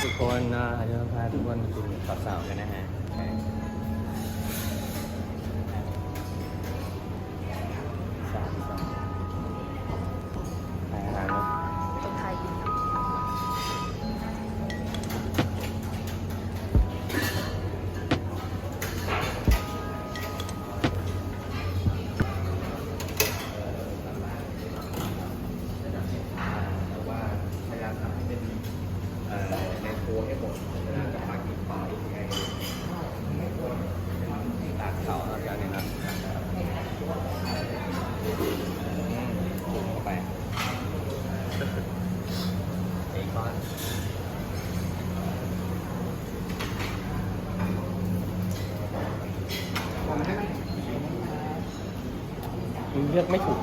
ທຸກຄົນເນາະ ເຮົາຈະພາທຸກຄົນໄປກິນເຂົ້າເຊົ້າກັນນະຮະ. ໄປທາງເນາະ ແຕ່ວ່າພະຍາຍາມທຳໃຫ້ເປັນ ເອີ ໃນຄົວໃຫ້ໝົດ ເວລາຈະປາກິນປາອີກໄງ ຕາກເຂົ້າເນາະ ຈານນີ້ເນາະ ອືມ ໃສ່ເຂົ້າໄປ ເບຄອນ. มันเลือกไม่ถูก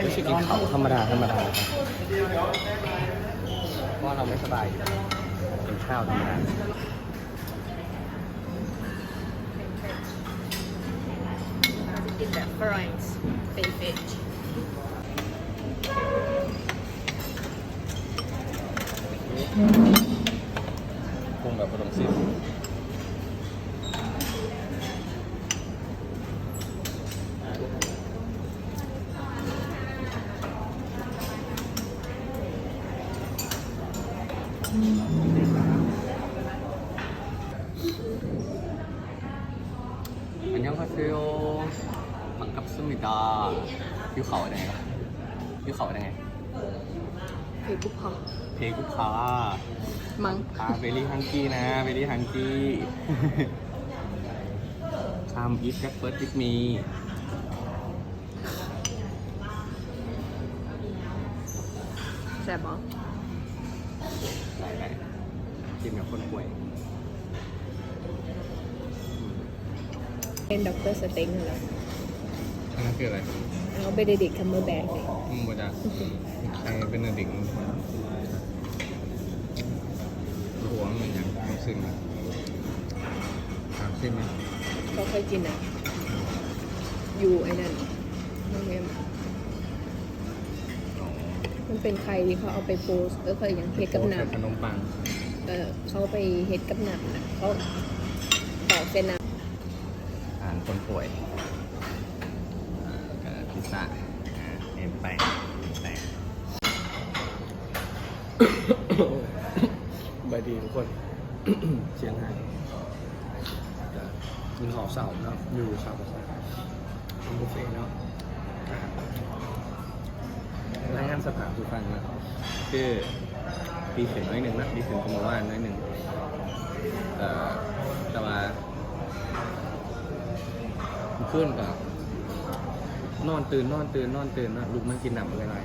รู้สึกกินข้าวธรรมดาธรรมดา เพราะว่าเราไม่สบายอยู่ กินข้าวธรรมดา กินแบบฝรั่ง เฟรนช์ ปรุงแบบบ่ต้องชิม 안녕하세요. 반갑습니다. ຫິວເຂົ້າໄດ້ໄງວະ? ຫິວເຂົ້າໄດ້ໄງ? 배고파. 배고파. 아, very hungry 나. Very hungry. Come eat breakfast with me. ແຊບບໍ່? ໄດ້ໆ ກິນກັບຄົນປ່ວຍ. ເປັນດັອກເຕີສະເຕັງຫັ້ນລະ. ອັນນັ້ນຄືອະໄລ? ເອົາ Benedict Cumberbatch ນີ້. ອືມ ບໍ່ຈັກ. ໃສ່ Benedict ບໍ່ຮູ້ວ່າມັນເປັນຫຍັງ. ລອງຊິມເບິ່ງ. ລອງຊິມເບິ່ງ. ເຂົາເຄີຍກິນນະ ຢູ່ໄອ້ນັ້ນ ໂຮງແຮມ. ມັນເປັນໄຂ່ທີ່ເຂົາເອົາໄປໂປສ ເອີ ເຂົາຫຍັງ ເຮັດກັບນ້ຳ ໂປສໃສ່ຂະໜົມປັງ. ເອີ ເຂົາໄປເຮັດກັບນ້ຳນະ ເຂົາຕອກໃສ່ນ້ຳ. ອາຫານຄົນປ່ວຍ ອາ ກະພິຊຊາ ອາ ເຫັນໄປ ເຫັນໄປ. ສະບາຍດີທຸກຄົນ ຊຽງໄຮ້ ກະກິນເຂົ້າເຊົ້າເນາະ ຢູ່ຊາວພາຊາ ເປັນບຸບເຟເນາະ. ລາຍງານສະພາບສູ່ຟັງເນາະ ຄືດີຂຶ້ນໜ້ອຍໜຶ່ງເນາະ ດີຂຶ້ນກວ່າມື້ວານໜ້ອຍໜຶ່ງ ເອີ ແຕ່ວ່າມື້ຄືນກະນອນຕື່ນ ນອນຕື່ນ ນອນຕື່ນເນາະ ລຸກມາກິນນ້ຳຫຼາຍ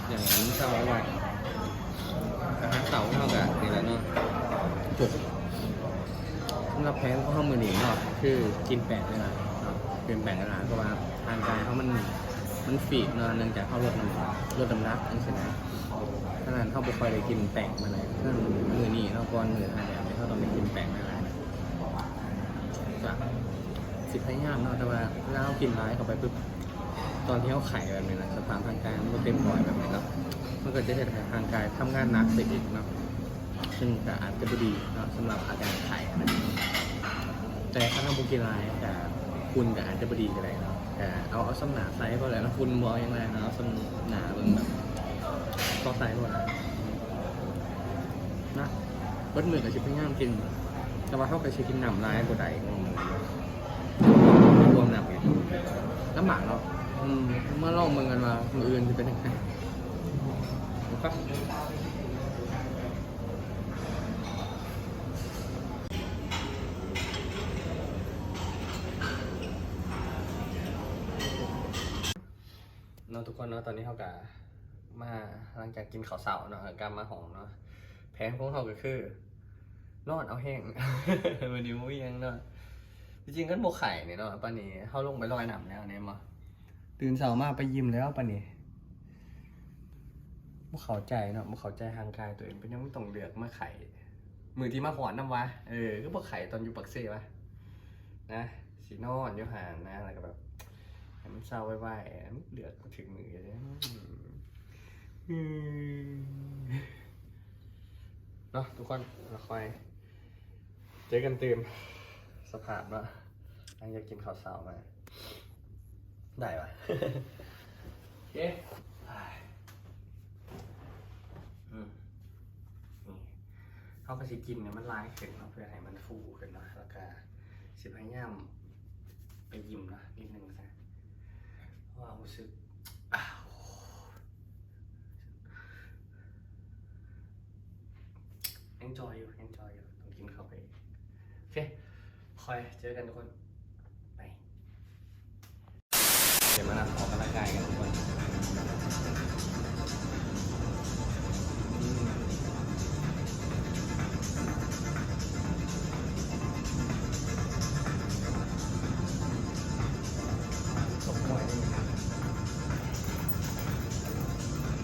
ໆ ຢ່າງມື້ເຊົ້າຫຼາຍໆ. ອາຫານເຊົ້າເຮົາກະນີ້ແຫຼະເນາະ ຈົບ. ສຳລັບແຜນຂອງເຮົາມື້ນີ້ເນາະ ຄືກິນແປ້ງຫຼາຍໆເນາະ ກິນແປ້ງຫຼາຍໆ ເພາະວ່າຮ່າງກາຍເຮົາມັນ ມັນຟີບເນາະ ເນື່ອງຈາກເຮົາລົດນ້ຳ ລົດນ້ຳໜັກຈັ່ງຊີ້ນະ. ສະນັ້ນເຮົາບໍ່ຄ່ອຍໄດ້ກິນແປ້ງປານໃດ. ສະນັ້ນມື້ນີ້ເນາະ ກ່ອນມື້ຖ່າຍແບບນີ້ ເຮົາຕ້ອງໄດ້ກິນແປ້ງຫຼາຍໆ ກະຊິພະຍາຍາມເນາະ. ແຕ່ວ່າເວລາເຮົາກິນຫຼາຍເຂົ້າໄປປຶບ ຕອນທີ່ເຮົາໄຂ້ແບບນີ້ນະ ສະພາບຮ່າງກາຍມັນບໍ່ເຕັມຮ້ອຍແບບນີ້ເນາະ ມັນກໍຈະເຮັດໃຫ້ຮ່າງກາຍທຳງານໜັກໄປອີກເນາະ ຊຶ່ງກໍອາດຈະບໍ່ດີເນາະ ສຳລັບອາການໄຂ້ນະ. ແຕ່ຄັນເຮົາບໍ່ກິນຫຼາຍ ກໍຝຸ່ນກໍອາດຈະບໍ່ດີກໍໄດ້ເນາະ. ກໍເອົາ ເອົາສ່ຳໜ້າໃສ່ພໍແລ້ວເນາະ ຝຸ່ນບໍ່ເອົາຫຍັງຫຼາຍເນາະ ເອົາສ່ຳໜ້າເບິ່ງແບບພໍໃສ່ພໍແລ້ວນະ. ເບິດມື້ກໍຊິພະຍາຍາມກິນ ແຕ່ວ່າເຮົາກໍຊິກິນນ້ຳຫຼາຍບໍ່ໄດ້ ລຳບາກເນາະ. ອືມ ມາລອງເບິ່ງກັນວ່າມື້ອື່ນຊິເປັນຈັ່ງໃດ. ໂອເຄ ເນາະທຸກຄົນເນາະ ຕອນນີ້ເຮົາກະມາ ຫຼັງຈາກກິນເຂົ້າເຊົ້າເນາະ ເຮົາກະກັບມາຫ້ອງເນາະ. ແຜນຂອງເຮົາກໍຄືນອນເອົາແຮງ ມື້ນີ້ບໍ່ມີຫຍັງເນາະ. ຈິງໆ ຄັນບໍ່ໄຂ້ນີ້ເນາະ ປານນີ້ເຮົາລົງໄປລອຍນ້ຳແລ້ວແມ່ນບໍ່? ຕື່ນເຊົ້າມາໄປຢິມແລ້ວປານນີ້. ບໍ່ເຂົ້າໃຈເນາະ ບໍ່ເຂົ້າໃຈຮ່າງກາຍຕົວເອງ ເປັນຫຍັງມັນຕ້ອງເລືອກມາໄຂ້ມື້ທີ່ມາຮອດນຳວະ? ເອີ ຄືບໍ່ໄຂ້ຕອນຢູ່ປາກເຊວະ? ນະ ຊິນອນຢູ່ຫັ້ນນະ ແລ້ວກໍແບບໃຫ້ມັນເຊົາໄວໆ ເລືອກບໍ່ຖືກມື້ເດ້ ອືມ ເນາະທຸກຄົນ ລະຄ່ອຍ ເຈີກັນຕື່ມ ສະພາບເນາະ ຫຼັງຈາກກິນເຂົ້າເຊົ້າມາ ໄດ້ວະ ໂອເຄ ອາ ອືມ ນີ້ ເຮົາກໍຊິກິນໃຫ້ມັນຫຼາຍຂຶ້ນເນາະ ເພື່ອໃຫ້ມັນຟູຂຶ້ນເນາະ ແລ້ວກໍຊິພະຍາຍາມໄປຢິມເນາະ ນິດໜຶ່ງຊະ ເພາະວ່າຮູ້ສຶກ ອາ ຍັງຈ່ອຍຢູ່ ຍັງຈ່ອຍຢູ່ ຕ້ອງກິນເຂົ້າໄປອີກ ໂອເຄ ຄ່ອຍເຈີກັນທຸກຄົນ ໄປ ດຽວມາອອກກຳລັງກາຍກັນທຸກຄົນ ອືມ ຊົກມວຍນີ້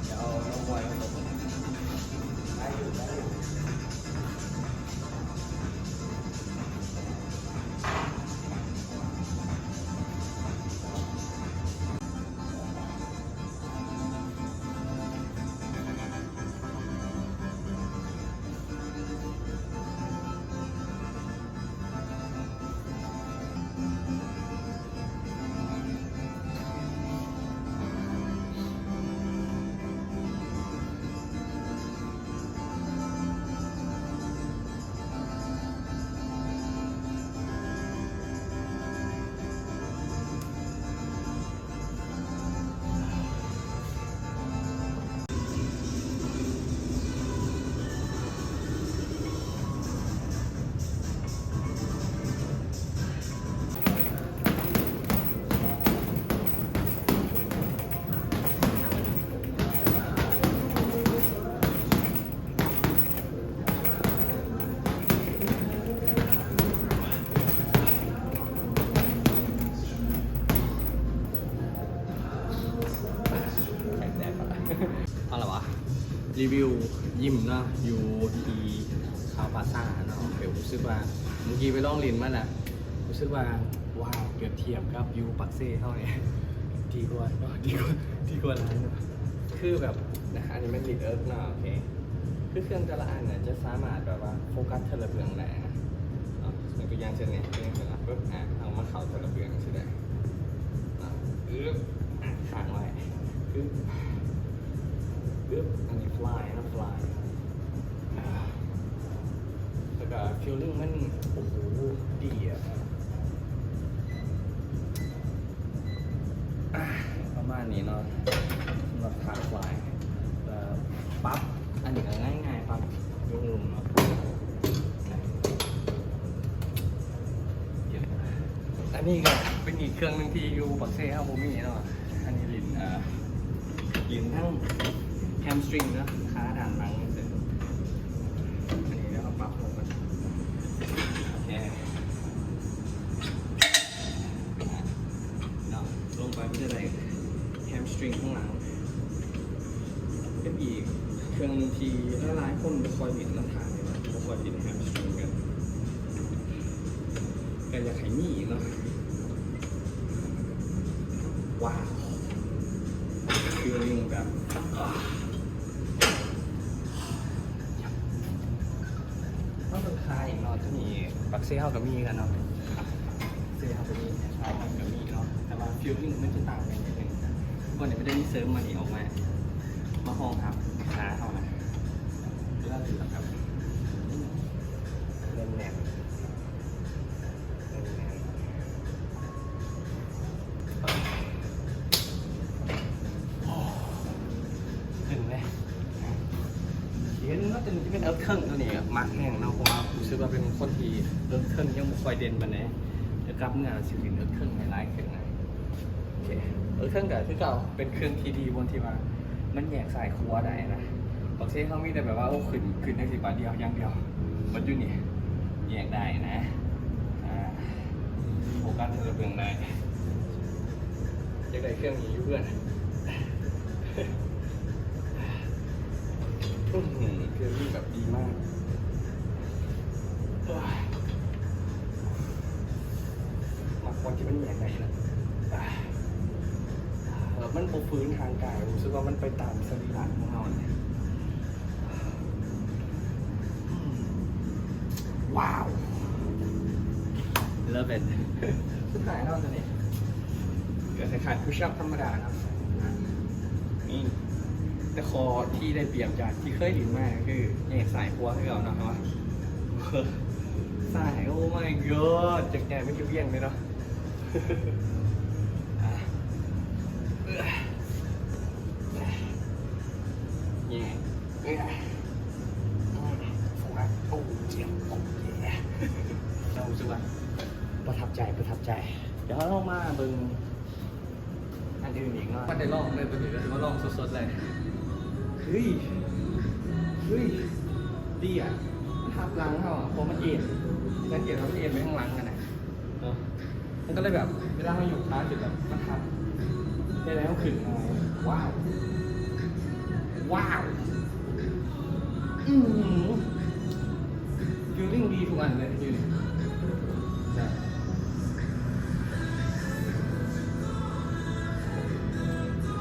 ຈະເອົານັກມວຍມາຕົບ ໄດ້ຢູ່ ໄດ້ຢູ່. ເອົາລະຫວາ ຣີວິວຢິມເນາະ ຢູ່ທີ່ຄາວພາຊາເນາະ ເປັນ ຮູ້ສຶກວ່າ ເມື່ອກີ້ໄປລອງຫຼິ້ນມາລະ ຮູ້ສຶກວ່າ ວ້າວ ປຽບທຽບກັບຢູ່ປາກເຊເຮົານີ້ ດີກວ່າເນາະ ດີກວ່າ ດີກວ່າຫຼາຍເນາະ ຄືແບບ ນະ ອັນນີ້ແມ່ນລິດເອິກເນາະ ໂອເຄ ຄືເຄື່ອງແຕ່ລະອັນນະ ຈະສາມາດແບບວ່າໂຟກັສເທື່ອລະເບື້ອງໄດ້ນະ ເນາະ ຍົກຕົວຢ່າງເຊັ່ນນີ້ ເປັນຈັ່ງຊີ້ນະ ປຶບ ອ່າ ເຮົາມາເຂົ້າເທື່ອລະເບື້ອງຊີ້ໄດ້ ອ່າ ອຶບ ອ່າ ຄ້າງໄວ້ ອຶບ ອຶບ ອັນນີ້ຟລາຍເນາະ ຟລາຍ ອ່າ ແລ້ວກໍຟີລລິ້ງມັນ ໂອ້ໂຫ ດີອະ ອ່າ ປະມານນີ້ເນາະ ສຳລັບທ່າຟລາຍ ເອີ ປັບ ອັນນີ້ກໍງ່າຍໆ ປັບຢູ່ລຸ່ມເນາະ ອັນນີ້ກໍເປັນອີກເຄື່ອງໜຶ່ງທີ່ຢູ່ປາກເຊເຮົາບໍ່ມີເນາະ ອັນນີ້ຫຼິ້ນ ເອີ ຫຼິ້ນທັງແຮມສະຕຣິງເນາະ ຂາດ້ານຫຼັງຈັ່ງຊີ້ ອັນນີ້ເຮົາປັບລົງໄປ ໂອເຄ ເນາະ ລົງໄປມັນຈະໄດ້ແຮມສະຕຣິງຂ້າງຫຼັງ ເປັນອີກເຄື່ອງໜຶ່ງທີ່ຫຼາຍໆຄົນບໍ່ຄ່ອຍຫຼິ້ນນຳທ່ານີ້ນະ ບໍ່ຄ່ອຍຫຼິ້ນແຮມສະຕຣິງກັນ ກໍຢາກໃຫ້ມີເນາະ ວ້າວ ຟີລລິ້ງແບບ ເຮົາຕ້ອງຂາຍເນາະ ໂຕນີ້ປາກເຊເຮົາກໍມີຄືກັນເນາະ ປາກເຊເຮົາກໍມີ ລາວເຮົາກໍມີເນາະ ແຕ່ວ່າຟີລລິ້ງມັນຈະຕ່າງກັນນິດໜຶ່ງ ກ່ອນນີ້ມັນຈະມີເສີມອັນນີ້ອອກມາ ມາຮອງຮັບຂາເຮົານະ ແລ້ວຖືແບບແໜ້ນໆ. ເຖິງແລ້ວ ເຫັນວ່າຕົວນີ້ຈະເປັນເອິກເທິງ ຕົວນີ້ມັກແຮງເນາະ ເພາະວ່າຮູ້ສຶກວ່າເປັນຄົນທີ່ເອິກເທິງຍັງບໍ່ຄ່ອຍເດັ່ນປານໃດ ແຕ່ກັບເມື່ອຊິຫຼິ້ນເອິກເທິງໃຫ້ຫຼາຍຂຶ້ນນະ. ໂອເຄ ເອີ ເຄື່ອງກໍຄືເກົ່າ ເປັນເຄື່ອງທີ່ດີບ່ອນທີ່ວ່າມັນແຍກຊ້າຍຂວາໄດ້ນະ. ປາກເຊເຮົາມີແຕ່ແບບວ່າ ໂອ້ ຂຶ້ນ ຂຶ້ນຈັ່ງຊີ້ບາດດຽວຢ່າງດຽວ ບັດຢູ່ນີ້ແຍກໄດ້ນະ. ອ່າ ປັດໃຫ້ລະເບິ່ງໄດ້ ຢາກໄດ້ເຄື່ອງນີ້ຢູ່ເຮືອນ. ອືມ ເຄື່ອງນີ້ແບບດີມາກ ໂອ້ຍ ມັກບ່ອນທີ່ມັນແຍກໄດ້ນະ ແລ້ວມັນບໍ່ຝືນທາງກາຍ ຮູ້ສຶກວ່າມັນໄປຕາມສະລີລະຂອງເຮົາ. ອືມ ວ້າວ love it ສຸດທ້າຍເນາະ ຕົວນີ້ກໍຄ້າຍໆ push up ທຳມະດາເນາະ. ນີ້ ແຕ່ຂໍ້ທີ່ໄດ້ປຽບຈາກທີ່ເຄີຍຫຼິ້ນມາກໍຄືແຍກຊ້າຍຂວາຄືເກົ່າເນາະ ເພາະວ່າຊ້າຍ oh my god ຈັກແຍກໄປຄືວຽງເລີຍເນາະ. ອ່ະ ແຍກ ໂອ້ ເຈັບ ໂອ້ ເຈັບ ເຮົາຮູ້ສຶກວ່າປະທັບໃຈ ປະທັບໃຈ. ດຽວເຮົາມາເບິ່ງອັນອື່ນອີກເນາະ. ມັນໄດ້ລອງເລີຍ ຕົວນີ້ກໍຖືວ່າລອງສົດໆເລີຍ. ເຮີ້ຍ ເຮີ້ຍ ດີອ່ະ ມັນຮັບຫຼັງເຮົາ ເພາະມັນເອນ ສັງເກດວ່າມັນເອນໄປຂ້າງຫຼັງຫັ້ນນະ. ເນາະ ມັນກໍເລີຍແບບ ເວລາເຮົາຍົກຂາຂຶ້ນແບບ ມັນທັບ ເຮັດໃຫ້ເຮົາຂຶ້ນງ່າຍ. ວ້າວ ວ້າວ ອືມ feeling ດີທຸກອັນເລີຍຢູ່ນີ້ນະ.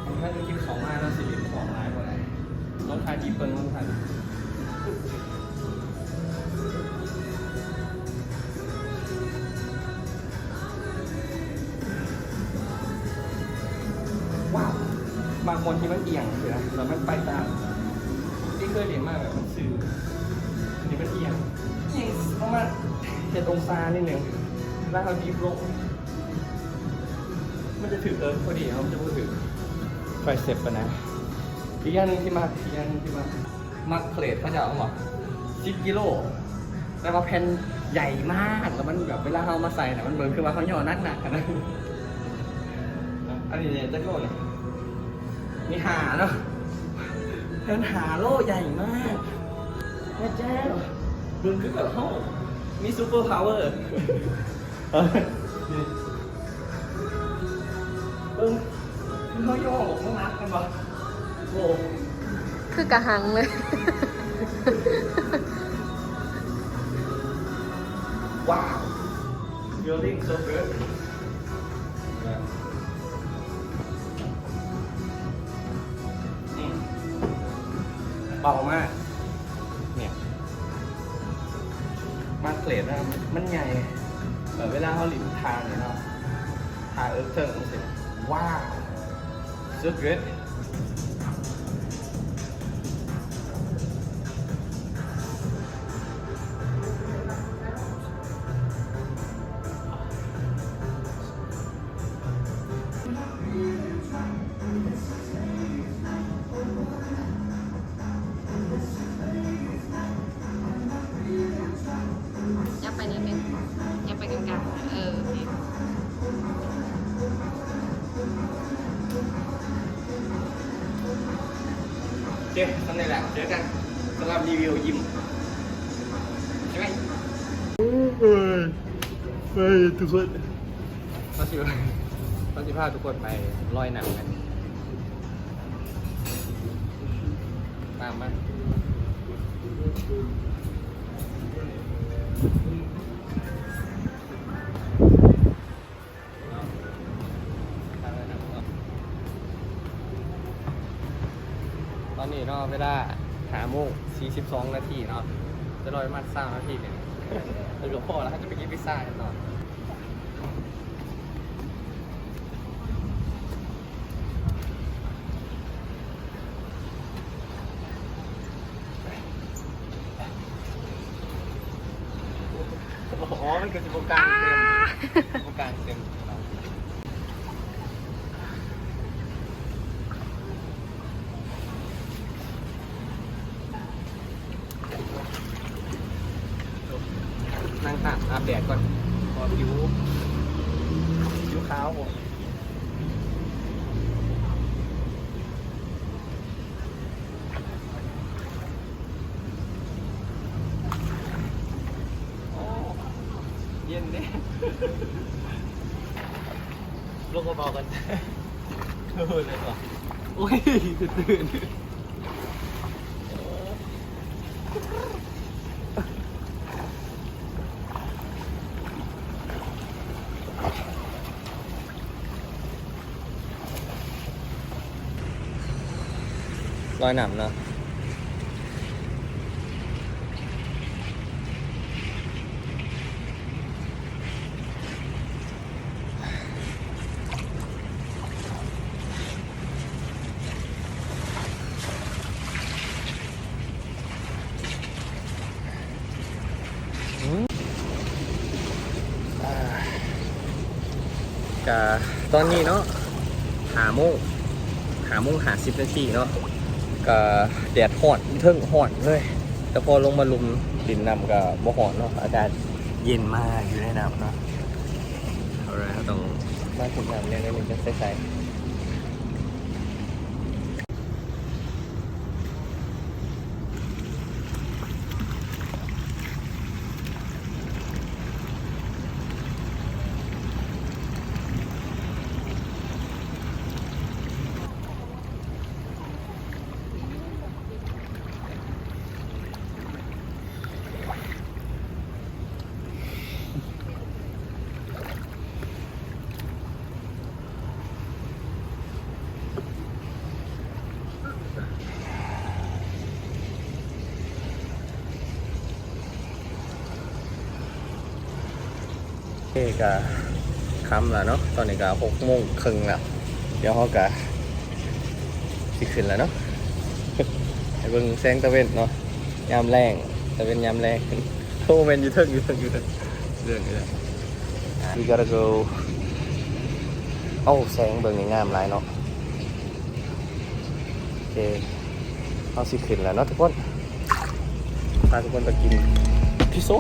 ເຮົາໄດ້ກິນເຂົ້າມາ ເຮົາຊິຫຼິ້ນຂອງຫຼາຍບໍ່ໄດ້. ລອງຖ່າຍດິບເບິ່ງ ລອງຖ່າຍດິບ. ວ້າວ ບາງຄົນທີ່ມັນອຽງເສຍ ແລ້ວມັນໄປຕາມ ທີ່ເຄີຍເຫັນມາແບບມັນຊື່ ອັນນີ້ມັນອຽງ ອຽງປະມານເຈັດອົງສານິດໜຶ່ງ ແລ້ວເຮົາດິບລົງ ມັນຈະຖືກເອີ ພໍດີ ເຮົາຈະບໍ່ຖືກ tricep ປານໃດ. ອີກຢ່າງໜຶ່ງທີ່ມັກ ອີກຢ່າງໜຶ່ງທີ່ມັກ ມັກເພລດເຂົາເຈົ້າ ເຂົາບອກສິບກິໂລ ແຕ່ວ່າແຜ່ນໃຫຍ່ມາກ ແລ້ວມັນແບບເວລາເຮົາມາໃສ່ນະ ມັນເບິ່ງຄືວ່າເຮົາຍໍໜັກໆຫັ້ນນະ. ອັນນີ້ເນຍຈັກໂລນີ້? ມີຫ້າເນາະ ແຜ່ນຫ້າໂລ ໃຫຍ່ມາກ ພະເຈົ້າ ເບິ່ງຄືແບບເຮົາມີ super power. ເບິ່ງ ຄືເຮົາຍໍອອກມາໜັກແມ່ນບໍ່? ໂອ້ ຄືກະຫັງເລີຍ. ວ້າວ feeling so good. ອືມ ເບົາມາກ ເນຍ ມັກເພລດນະ ມັນ ມັນໃຫຍ່ ແບບເວລາເຮົາຫຼິ້ນທ່ານີ້ເນາະ ທ່າເອິກເທິງຈັ່ງຊີ້ ວ້າວ so good. ຍັບໄປນິດໜຶ່ງ ຍັບໄປກາງໆ ເອີ ໂອເຄ ໂອເຄ ສ່ຳນີ້ແຫຼະ ເຈີກັນສຳລັບຣີວິວຢິມ ບາຍບາຍ ເອີຍ ເອີຍ ທຸກຄົນ ເຮົາຊິ ເຮົາຊິພາທຸກຄົນໄປລອຍໜັງກັນ ຕາມມາ. ຕອນນີ້ເນາະ ເວລາຫ້າໂມງສີ່ສິບສອງນາທີເນາະ ຈະລອຍປະມານຊາວນາທີນີ້ ເອີ ກໍພໍລະ ເຮົາຈະໄປກິນພິຊຊ່າກັນຕໍ່. ອໍ ມັນກໍຊິບໍ່ກາງເຕັມ ອ່າ ບໍ່ກາງເຕັມ. ນັ່ງຖ້າອາບແດດກ່ອນ ເພາະວ່າຜິວ ຜິວຂາວໂພດ. ໂອ້ ເຢັນເດ້. ລົງເບົາໆກ່ອນ. ໂອ້ຍ ເລີຍວ່າ ໂອ້ຍ ຕື່ນໆ. ລອຍນ້ຳເນາະ. ກະຕອນນີ້ເນາະ ຫ້າໂມງ ຫ້າໂມງຫ້າສິບນາທີເນາະ ກະແດດຮ້ອນ ເທິງຮ້ອນເລີຍ ແຕ່ພໍລົງມາລຸ່ມຫຼິ້ນນ້ຳກະບໍ່ຮ້ອນເນາະ ອາກາດເຢັນມາກຢູ່ໃນນ້ຳເນາະ. ເອົາລະ ເຮົາຕ້ອງມາເຮັດນ້ຳແດ່ໜ້ອຍໜຶ່ງ ຈັ່ງໃສໆ. ເອ ກະຄ່ຳແລ້ວເນາະ ຕອນນີ້ກະຫົກໂມງເຄິ່ງແລ້ວ ດຽວເຮົາກະຊິຂຶ້ນແລ້ວເນາະ ໄປເບິ່ງແສງຕາເວັນເນາະ ຍາມແລງ ຕາເວັນຍາມແລງ. ໂອ້ ແມ່ນຢູ່ເທິງ ຢູ່ເທິງ ຢູ່ເທິງ ເລື່ອງນີ້ແຫຼະ. We gotta go. ເອົ້າ ແສງເບິ່ງນີ້ງາມຫຼາຍເນາະ. ໂອເຄ ເຮົາຊິຂຶ້ນແລ້ວເນາະທຸກຄົນ ພາທຸກຄົນໄປກິນພິໂຊ.